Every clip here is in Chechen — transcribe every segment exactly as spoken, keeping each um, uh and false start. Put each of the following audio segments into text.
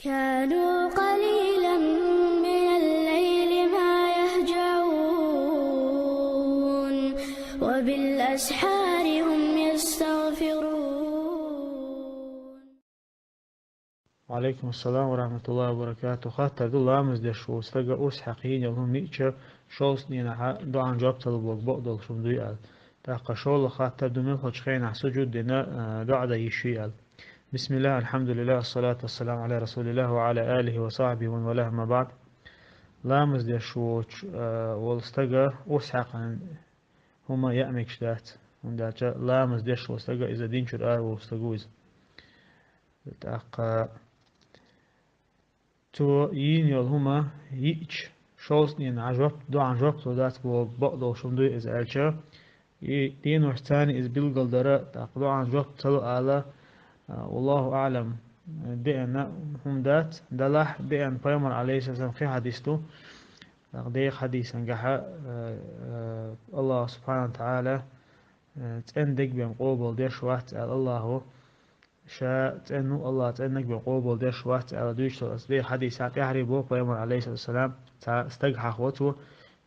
كانوا قليلا من الليل ما يهجعون، وبالأسحار هم يستغفرون. وعليكم السلام ورحمة الله وبركاته. Хаттар ду: ламаз деш волча стага урс хьекха йийна йола хӀума йиъча, шовзткъа денна дуӀан жоп ца лу боху бакъдолуш хӀума дуй аьлла. ТӀаккха шолгӀа хаттар ду: муьлххачу хенахь сужуд дина, а, дуӀа дан йиш юй аьлла. بسم الله، الحمد لله، الصلاة والسلام على رسول الله وعلى آله وصحبه ومن والاه، أما بعد. Ламаз деш воцу, а, волу стага урс хьекхна хӀума яа мегаш дац, хӀунда аьлча ламаз деш волу стага иза дин чуьра ара волу стага ву иза. ТӀаккха цо йийна йолу хӀума йиъча, шовзткъа денна жоп, дуӀан жоп лур дац боху бакъдолуш хӀума дуй иза аьлча, и денош царна иза билгалдара, тӀаккха дуӀан жоп ца лу ала, а, والله أعلم, деана хӀума дац, делахь деана Пайхамар, عليه السلام, кхин хьадис ду, тӀаккха деха хьадисан гахьа, а, а, АллахӀа, سبحانه وتعالى, а, цӀена дерг бен къобал деш вац аьлла АллахӀа, Ша цӀена ву, АллахӀа цӀена дерг бен къобал деш вац аьлла дуьйцуш долу аса деха хьадисехь тӀаьхьарий боху Пайхамар, عليه الصلاة والسلام, цхьа стаг хьахо цо,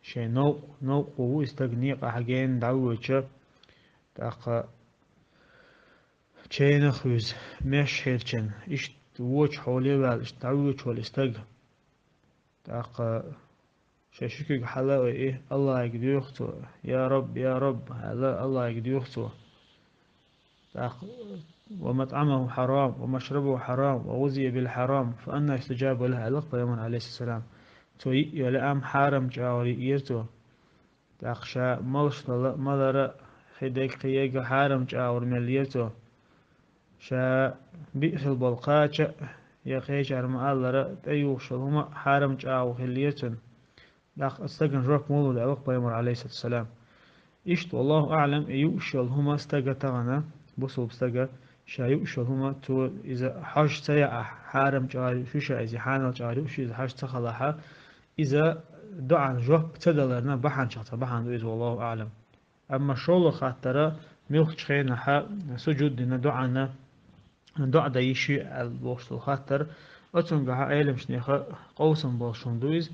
шайн новкъа, новкъахо ву и стаг, некъахь гена дӀавоьдуча, тӀаккха чайнах вуьзна, меш хьирчина, иштта вочу хьоле а ваьлла, иштта дӀавоьдуш волу и стаг. ТӀаккха шайн ши куьг хьала а вайъий, АллахӀе доьху цо: «Я Рабб, я Рабб», — аьлла, АллахӀе доьху цо. ТӀаккха: «ومطعمه حرام، ومشربه حرام، وغذي بالحرام، فأنى يستجاب له», — аьлла Пайхамар, عليه الصلاة والسلام. Цо йиъ йолу лаам хьарам чӀагӀо йиъра цо. ТӀаккха ша малаш долу а, малар а, хи дерг, кхин ерг а хьарам чӀагӀор меллера цо. Ша биъ хила болу кхача а, я кхечара ма-аллара, тӀеюхуш йолу хӀума а хьарам чӀагӀо хиллера цуьнан. ТӀаккха оцу стагана жоп муха лур ду аьлла Пайхамар, عليه الصلاة والسلام. Иштта, والله أعلم, и юуш йолу хӀума стага тахана, бусулба стага, ша юуш йолу хӀума, цо иза хьожа ца яахь, хьарам чӀагӀор юуш ю ша иза, хьанал чӀагӀор юуш ю иза хьожа ца хилахь, иза дуӀан жоп ца даларна бахьанашах цхьа бахьана ду иза, والله أعلم. Амма шолгӀа хаттара, муьлххачу хенахь сужуд дина дуӀана, дуӀа дан йиш юй аьлла бохуш долу хаттар, оцуьнгахь Ӏеламчу нехан къовсам болуш хӀума ду иза.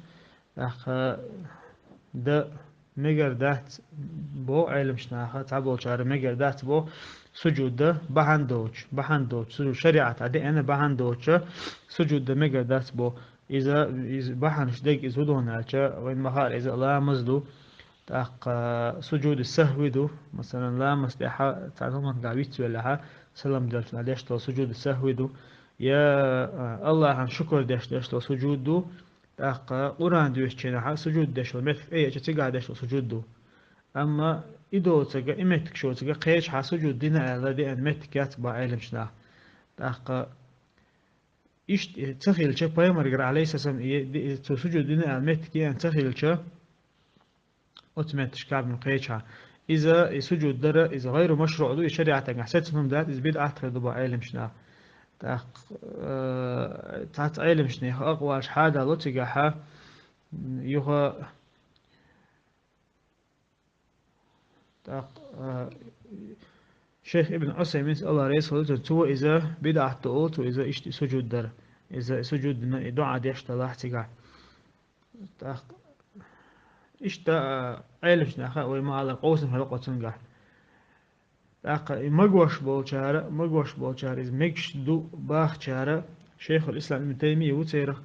ТӀаккха дан мегар дац боху Ӏеламчу наха, цхьаболчара мегар дац боху сужуд дан бахьана доцуш, бахьана доцуш, сужуд шариӀатехь деана бахьана доцуш, сужуд дан мегар дац боху. Иза, иза бахьанаш дерг иза хӀун ду аьлча, вайн ма-хаъара, иза ламаз ду, тӀаккха сужуди сахӀви ду, масалан, ламаз тӀехь цхьана хӀуманга вицвеллехь, салам деллачул тӀаьхьа деш долу сужуди сахӀви ду, я, а, АллахӀан шукар деш деш долу сужуд ду, тӀаккха Къуръан доьшучу хенахь сужуд деш долу меттиг тӀееъча цигахь деш долу сужуд ду. Амма и доцург, и меттиг шуьца кхечахь сужуд дина аьлла деана меттиг яц боху Ӏеламчу наха. ТӀаккха иштта ца хилча, Пайхамаргара, عليه الصلاة والسلام, и, ди-, цо сужуд дина аьлла меттиг еана ца хилча, оцу меттигашкахь кхечахь, иза, и сужуд дара, иза гӀайру машруӀ ду, и шариӀатагахь сецна хӀума дац, иза бидӀат хир ду боху Ӏеламчу наха. ТӀаккха, э, цхьацца Ӏеламчу нехан акъвалаш хьадало цигахь, юха, тӀаккха, а, шайх Ибн Ӏусайминс, АллахӀ реза хуьлда цунна, цо иза бидӀат ду олу, цо иза иштта и сужуд дара. Иза и сужуд дина, и дуӀа деш далахь цигахь. ТӀаккха иштта, а, Ӏеламчу наха вай ма-аллара къовсам хилла оцуьнгахь. ТӀаккха и магош болчара, магош болчара, иза мегаш ду бахачара, Шайхул-Ислам Ибн Таймия ву церах,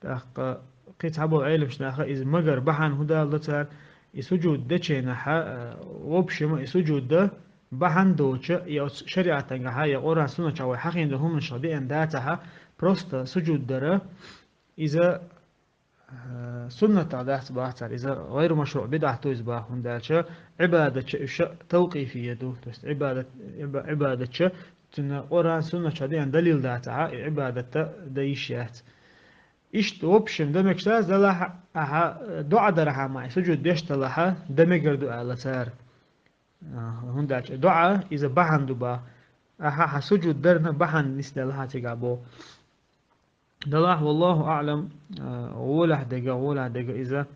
тӀаккха кхин цхьаболу Ӏеламчу наха иза магар бахьана хӀун далла цара, и сужуд дечу хенахь, а, в общем, и сужуд дан бахьана доцуш, я оцу шариӀатагахь, я Къуръан-Суннатехь вай хьахийна долу хӀуманашкахь деана дацахь, просто сужуд дара, иза, а, суннатах дац боху цара, иза гӀайру машруӀ, бидӀат ду иза боху, хӀунда аьлча Ӏибадатча уьш тавкъифия ду, то есть Ӏибадат, Ӏиба-, Ӏибадатча цуьнан Къуръан-Суннатехь деана далил дацахь, и Ӏибадат дан йиш яц. Иштта, в общем, дан мегаш дац, делахь ахьа, дуӀа дархьама, и сужуд деш далахь, дан мегар ду аьлла цара. А, хӀунда аьлча дуӀа, иза бахьана ду боху. Ахьа хьан сужуд дарна бахьана нисделла хьан цигахь боху. Делахь, والله أعلم, а, гӀолехь дерг, гӀолехь дерг иза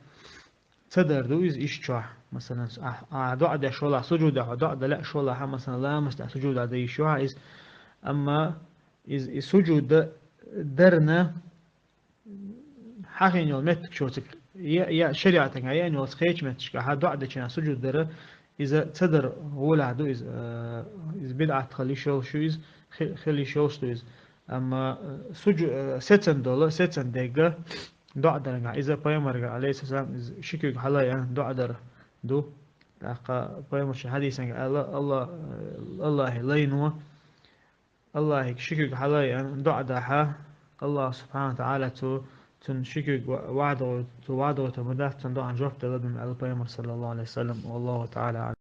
ца дар ду иза иштта чохь. Масалан, ахь, ахь дуӀа деш валахь, сужудехь дуӀа дан лаьаш валахь, масалан, ламаз тӀехь сужуд дан йиш ю хьан иза. Амма иза, и сужуд дан, дарна хьахийна йолу меттигаш йоцург, я, я шариӀатагахь еана йолу кхечу меттигашкахь дуӀа дечу хенахь сужуд дара, иза ца дара гӀолехь ду иза, э, иза бидӀат хила йиш йолуш ю иза, хи-, хила йиш йолуш ду иза. Амма, э, сужу-, э, сецна долу, сецна дегга дуӀа даргахь, иза пайхамарга, алейхиссалам, иза ши куьг хьалаайъина дуӀа дар ду. ТӀаккха пайхамарчу хьадисанга аьлла, Алла-, Аллахье лайно, Аллахьига ши куьг хьалаайъина дуӀа дахь, Аллах субхьана ва тагӀала цу, цунна ши куьг ва-, ваӀда гӀо-, цу ваӀда гӀоьттина ма дац, цунна дуӀан жоп делла ду аьлла пайхамар, саллаллаху алейхи ва саллям. Валлаху таӀала аӀлам.